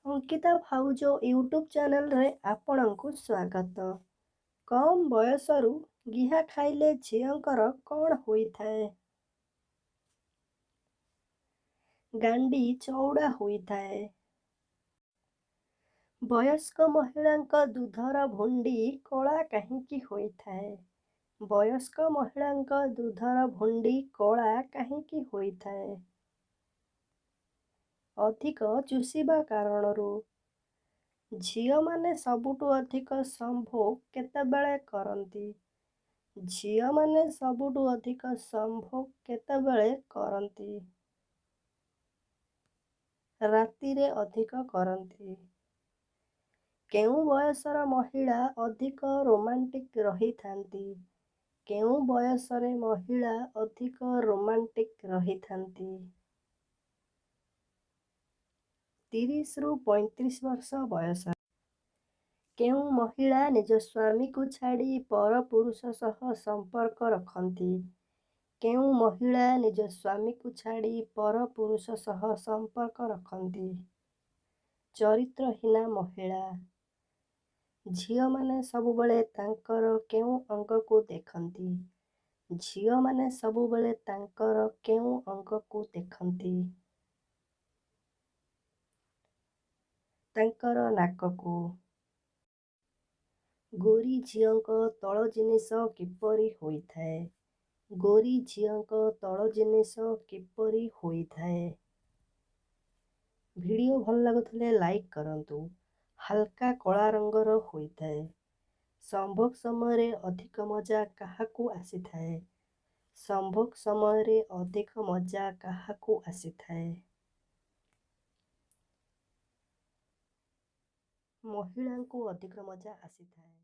ଅଙ୍କିତା ଭାଉଜ ୟୁଟ୍ୟୁବ୍ ଚ୍ୟାନେଲରେ ଆପଣଙ୍କୁ ସ୍ୱାଗତ। କମ୍ ବୟସରୁ ଗିହା ଖାଇଲେ ଝିଅଙ୍କର କ'ଣ ହୋଇଥାଏ? ଗାଣ୍ଡି ଚଉଡ଼ା ହୋଇଥାଏ। ବୟସ୍କ ମହିଳାଙ୍କ ଦୁଧର ଭୁଣ୍ଡି କଳା କାହିଁକି ହୋଇଥାଏ? ବୟସ୍କ ମହିଳାଙ୍କ ଦୁଧର ଭୁଣ୍ଡି କଳା କାହିଁକି ହୋଇଥାଏ? ଅଧିକ ଚୁଷିବା କାରଣରୁ। ଝିଅମାନେ ସବୁଠୁ ଅଧିକ ସମ୍ଭୋଗ କେତେବେଳେ କରନ୍ତି? ଝିଅମାନେ ସବୁଠୁ ଅଧିକ ସମ୍ଭୋଗ କେତେବେଳେ କରନ୍ତି? ରାତିରେ ଅଧିକ କରନ୍ତି। କେଉଁ ବୟସର ମହିଳା ଅଧିକ ରୋମାଣ୍ଟିକ୍ ରହିଥାନ୍ତି? କେଉଁ ବୟସରେ ମହିଳା ଅଧିକ ରୋମାଣ୍ଟିକ୍ ରହିଥାନ୍ତି? 30ରୁ 35 ବର୍ଷ ବୟସରେ। କେଉଁ ମହିଳା ନିଜ ସ୍ୱାମୀକୁ ଛାଡ଼ି ପରପୁରୁଷ ସହ ସମ୍ପର୍କ ରଖନ୍ତି? କେଉଁ ମହିଳା ନିଜ ସ୍ୱାମୀକୁ ଛାଡ଼ି ପରପୁରୁଷ ସହ ସମ୍ପର୍କ ରଖନ୍ତି? ଚରିତ୍ରହୀନା ମହିଳା। ଝିଅମାନେ ସବୁବେଳେ ତାଙ୍କର କେଉଁ ଅଙ୍ଗକୁ ଦେଖନ୍ତି? ଝିଅମାନେ ସବୁବେଳେ ତାଙ୍କର କେଉଁ ଅଙ୍ଗକୁ ଦେଖନ୍ତି? ତାଙ୍କର ନାକକୁ। ଗୋରୀ ଝିଅଙ୍କ ତଳ ଜିନିଷ କିପରି ହୋଇଥାଏ? ଗୋରୀ ଝିଅଙ୍କ ତଳ ଜିନିଷ କିପରି ହୋଇଥାଏ? ଭିଡ଼ିଓ ଭଲ ଲାଗୁଥିଲେ ଲାଇକ୍ କରନ୍ତୁ। ହାଲକା କଳା ରଙ୍ଗର ହୋଇଥାଏ। ସମ୍ଭୋଗ ସମୟରେ ଅଧିକ ମଜା କାହାକୁ ଆସିଥାଏ? ସମ୍ଭୋଗ ସମୟରେ ଅଧିକ ମଜା କାହାକୁ ଆସିଥାଏ? ମହିଳାଙ୍କୁ ଅଧିକ ମଜା ଆସିଥାଏ।